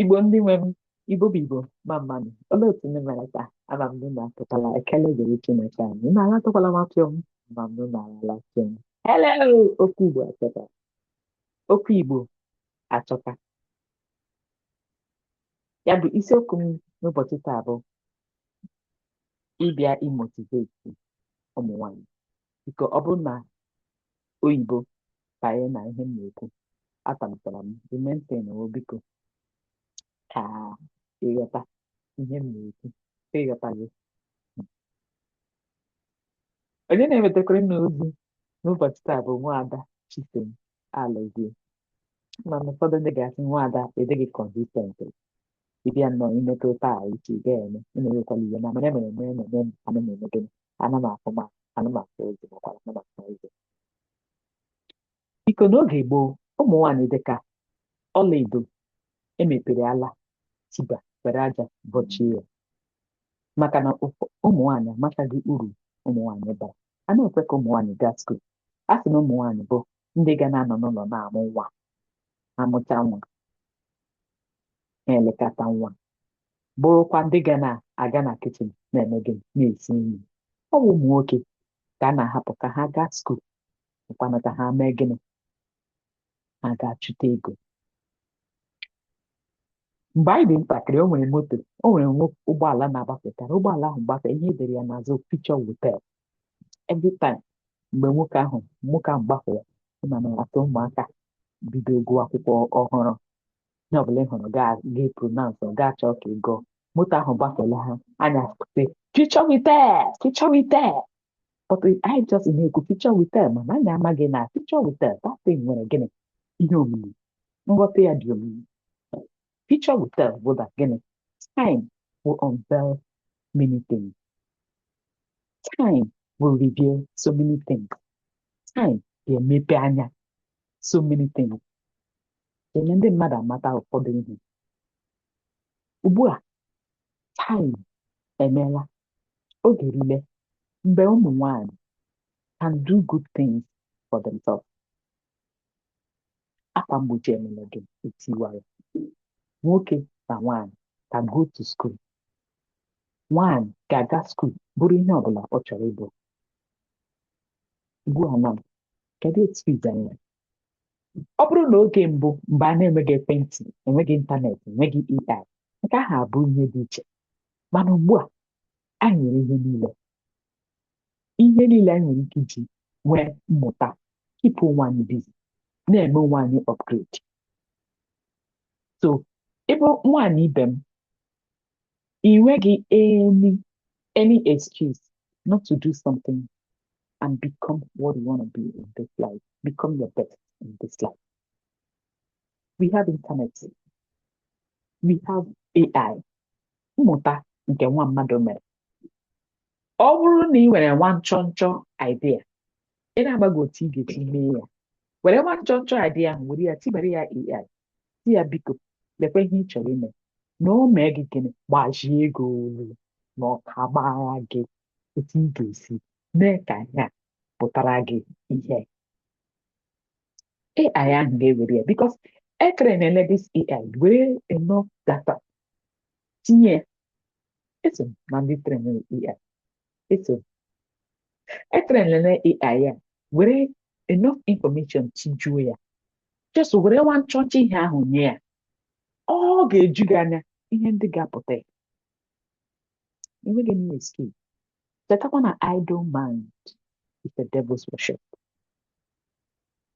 Igbo ndị nwe m, Igbo bụ Igbo, ma mmanụ. Olee otu ndị mere taa? Ama m na unu apụtala. Ekele dịrị Chineke anyị. Unu alatụkwala m apịọ m. Ama m na unu alala m. Hello! Okwu Igbo achọka. Okwu Igbo achọka. Ya bụ, isiokwu m n'ụbọchị taa bụ ịbịa imotivate ụmụ nwanyị. Biko, ọ bụrụ na oyibo banye na ihe m na-ekwu, atalitara m. The main thing wụ, biko, ka ịghọta ihe m na-ekwu, ka ịghọta gị. Onye na-ewetakwara m ozi n'ụbọchị taa bụ Nwaada Chisom Alozie. Mana ụfọdụ ndị ga-asị, "Nwaada, ịdịghị consistent. Ịbịa nnọọ imetụ taa, echi ị gaghị eme." Unu ewekwala iwe na mana emere eme na-eme m. Ana m eme gịnị? Ana m afụ, ma ana m afụ ụzọ, makwara ana m afụ ụzọ. Biko, n'oge gboo, ụmụ nwaanyị dịka ọlaedo emepere ala tiba were aja bọchie ya, maka na ụmụ nwaanyị amachaghị uru ụmụ nwaanyị bara. A na-ekwe ka ụmụ nwaanyị gaa school. A sị na ụmụ nwaanyị bụ ndị ga na-anọ n'ụlọ na-amụ nwa, amụcha nwa, ha elekọta nwa, bụrụkwa ndị ga na-aga na kitchen na-eme gịnị? Na-esi nri. Ọ bụ ụmụ nwoke ka a na-ahapụ ka ha gaa school, nkwanụ ka ha mee gịnị? Ha ga-achụta ego. Mgbe anyị dị ntakịrị, o nwere moto, o nwere ụgbọala na-agbafekarị. Ụgbọala ahụ gbafee, ihe edere ya n'azụ, "Future will tell." Every time mgbe nwoke ahụ gbafere, ịma na atụ ụmụaka bido gụọ akwụkwọ ọhụrụ, ihe ọbụla ị hụrụ gaa ga pronounce, ọ ga-achọ ka ị gụọ. Moto ahụ gbafere ha anya, sị, "Future will tell, future will tell." But anyị just na-ekwu "future will tell", mana anyị amaghị na "future will tell", that thing nwere gịnị? Ihe omimi. Nghọta ya dị omimi. Future will tell bụ that gịnị? Time will unveil many things. Time will reveal so many things. Time ga-emepe anya so many things, eme ndị mmadụ amata ụfọdụ ihe. Ugbu a, time emeela oge rule mgbe ụmụ nwanyị can do good things for themselves. Akwa mgbochi emela gị etiwara. Nwoke na nwanyị can go to school. Nwanyị ga-aga school bụrụ ihe ọbụla ọ chọrọ ịbụ. Ugbu a na kedu excuse anyị nwere? Ọ bụrụ na oge mbụ, mgbe a na-enweghị ekwentị, enweghị ịntanetị, enweghị AI, nke ahụ abụ ihe dị iche. Mana ugbu a, anyị nwere ihe niile, ihe niile anyị nwere ike iji nwee mmụta, keep onwe anyị busy, na-eme onwe anyị upgrade. So ịbụ nwaanyị ibe m, ị nweghị any excuse not to do something and become what you want to be in this life, become your best in this life. We have internet, we have AI. Mmụta nke nwa mmadụ mere, ọ bụrụ na ị nwere nwa nchọ nchọ idea, ị na-agbaghị otu ị ga-esi mee ya, were nwa nchọ nchọ idea ahụ, were ya tibere ya AI, si ya, "Biko, lekwa ihe ị chọrọ ime," na o mee gị gịnị? Gbajie ego olu na ọka gbara gị otu ị ga-esi mee ka ihe a pụtara gị. Ihe AI ahụ ga-ewere ya, because etrainele this AI, were enough data tinye ya. Eso m na ndị trainere AI. Eso m etrainele AI ya, were enough information tijuo ya. Just were nwa nchọnchọ ihe ahụ nye ya, ọ ga-eju gị anya ihe ndị ga-apụta ya. Enweghị any excuse. Chetakwa na idle mind is the devil's workshop.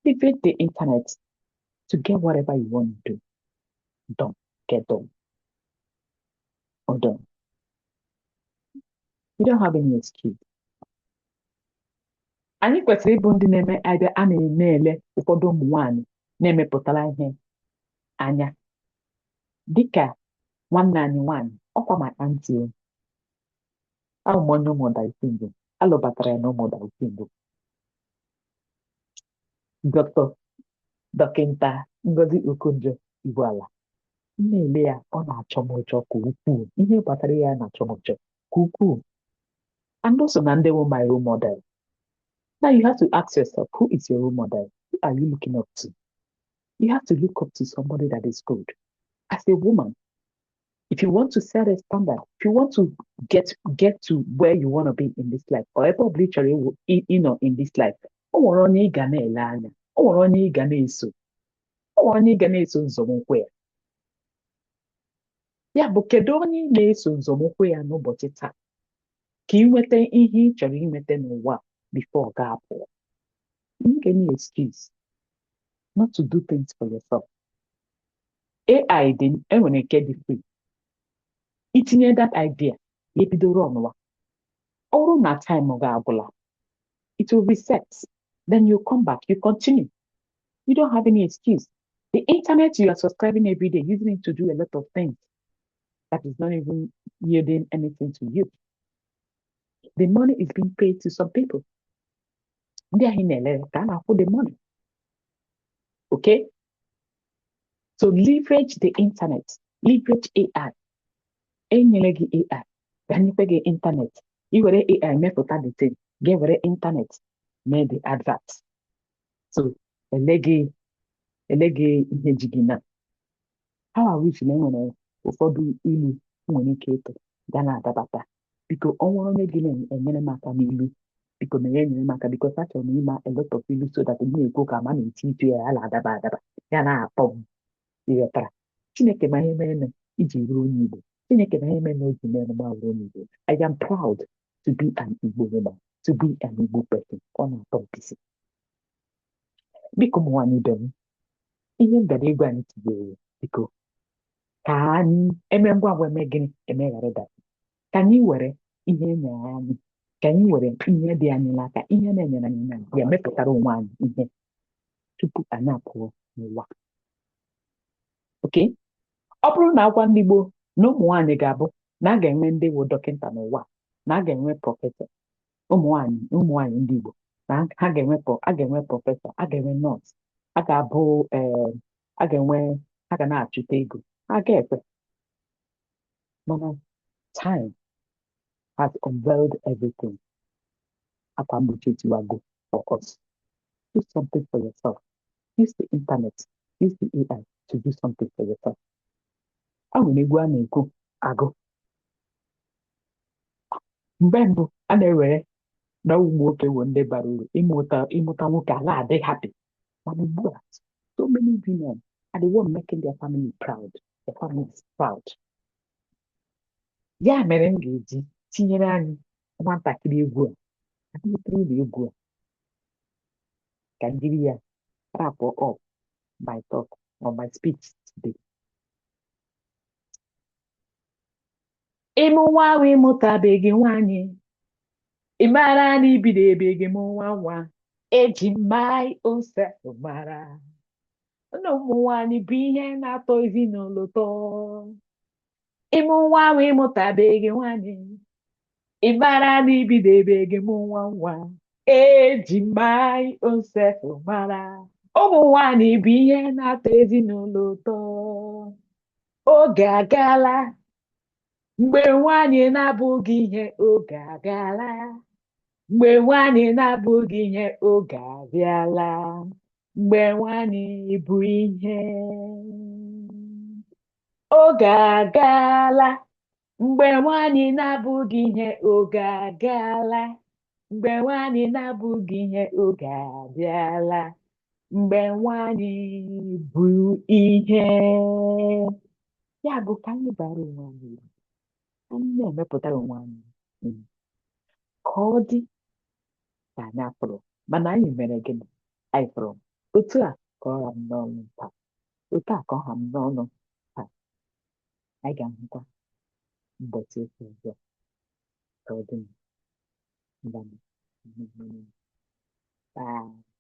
Leverage the internet to get whatever you want to do done. Get done or done. You don't have any excuse. Anyị kwesịrị ịbụ ndị na-eme abịa a na-ele ụfọdụ ụmụ nwanyị na-emepụtara ihe anya, dịka nwanne anyị nwanyị, ọkwa my aunty o. Abụ m onye Ụmụda Isimbo, alụbatara ya na Ụmụda Isimbo. Dr. Dọkịta Ngozi Okonjo Iweala. M na-ele ya, ọ na-achọ m ụjọ ka ukwuu. Ihe gbasara ya na-achọ m ụjọ ka ukwuu. And also na ndị wụ my role model. Now you have to ask yourself, who is your role model? Who are you looking up to? You have to look up to somebody that is good. As As a woman, if you want to set a standard, if you want to get to where you want to be in this life, or ebe ọbụla ị chọrọ ịnọ in this life, o nwere onye ị ga na-ele anya, o nwere onye ị ga na-eso, o nwere onye ị ga na-eso nzọmụkwụ ya. Ya bụ, kedu onye ị na-eso nzọmụkwụ ya n'ụbọchị taa ka ị nweta ihe ị chọrọ inweta n'ụwa before ọ ga-apụ? You any excuse not to do things for yourself. AI dị, enwere nke dị free. Itinye that idea, ya ebido run wa. Ọ bụrụ na time ga-agwụla, it will reset. Then you come back, you continue. You don't have any excuse. The internet you are subscribing every day, using it to do a lot of things that is not even yielding anything to you. The money is being paid to some people. Ndị ahụ ị na-elere ka a na-akwụ the money. Okay? So leverage the internet, leverage AI. Enyere gị AI, ga-enyekwa gị internet. I were AI mepụta the thing, gị were internet mee the advert. So ele gị ihe ji gị na. How I wish na enwere ụfọdụ ilu nwere ike ịtụ ga na-adabata. Biko, ọ nwere onye gị na-enyere m aka n'ilu, biko na ya enyere m aka, because achọrọ m ịma a lot of ilu so that m na-ekwu ka ma na-eti itu ya, ya na-adaba adaba, ya na-atọ m. Ịghọtara? Chineke ma ihe mere iji bụrụ onye Igbo. Chineke ma ihe mere na o ji mere m bụrụ onye Igbo. I am proud to be an Igbo woman, to be an Igbo person. Ọ na-atọ m pisi. Biko, ụmụ nwaanyị ibe m, ihe m bịara ịgwa anyị tinyere, biko, ka anyị eme ngwa ngwa, eme gịnị, emeghara ọdachi. Ka anyị were ihe e nyere anyị, ka anyị were ihe dị anyị n'aka, ihe na-enyere anyị na ya mepụtara onwe anyị ihe tupu anyị apụọ n'ụwa. Okay? Ọ bụrụ na agwa ndị gboo na ụmụ nwaanyị ga-abụ na a ga-enwe ndị wụ dọkịta n'ụwa, na a ga-enwe professor, ụmụ nwaanyị ndị Igbo na ha ga-enwe a ga-enwe professor, a ga-enwe nọọsụ, a ga-abụ a ga-enwe, ha ga na-achụta ego, ha ga-ekwe. Mana time has unveiled everything. Akwa mgbochi etiwago for us. Do something for yourself. Use the internet, use the AI to do something for yourself. A nwere egwu a na-ekwu agụ. Mgbe mbụ, a na-ewere na ụmụ nwoke wụ ndị bara uru, ịmụta nwoke ala adị happy. Mana ugbu a, so many women are the one making their family proud, their families proud. Ya mere m ga-eji tinyere anyị nwatakịrị egwu a, ka m wetara unu egwu a ka m jiri ya wrap up my talk or my speech today. Ịmụ nwa ahụ, ịmụtabeghị nwaanyị, ị mara na ibido ebeghị m nwa nwa. Eji my own self mara na ụmụ nwaanyị bụ ihe na-atọ ezinụlọ ụtọ. Ịmụ nwa ahụ, ịmụtabeghị nwaanyị, ị mara na ibido ebeghị m nwa nwa. Eji my own self mara ụmụ nwaanyị bụ ihe na-atọ ezinụlọ ụtọ. Oge agaala mgbe nwaanyị na-abụghị ihe. Oge agaala mgbe nwaanyị na-abụghị ihe. Oge abịala mgbe nwaanyị bụ ihe. Oge agaala mgbe nwaanyị na-abụghị ihe. Oge agaala mgbe nwaanyị na-abụghị ihe. Oge abịala mgbe nwaanyị bụ ihe. Ya bụ, ka anyị bara onwe anyị uru, anyị na-emepụtara onwe anyị ihe ka ọ dị ka anyị afụrụ. Mana anyị mere gịnị? Anyị fụrụ. Otu a ka ọ ha m n'ọnụ taa, otu a ka ọ ha m n'ọnụ taa. Anyị ga-ahụkwa ụbọchị ụka ọzọ. Ka ọ dị. Bye.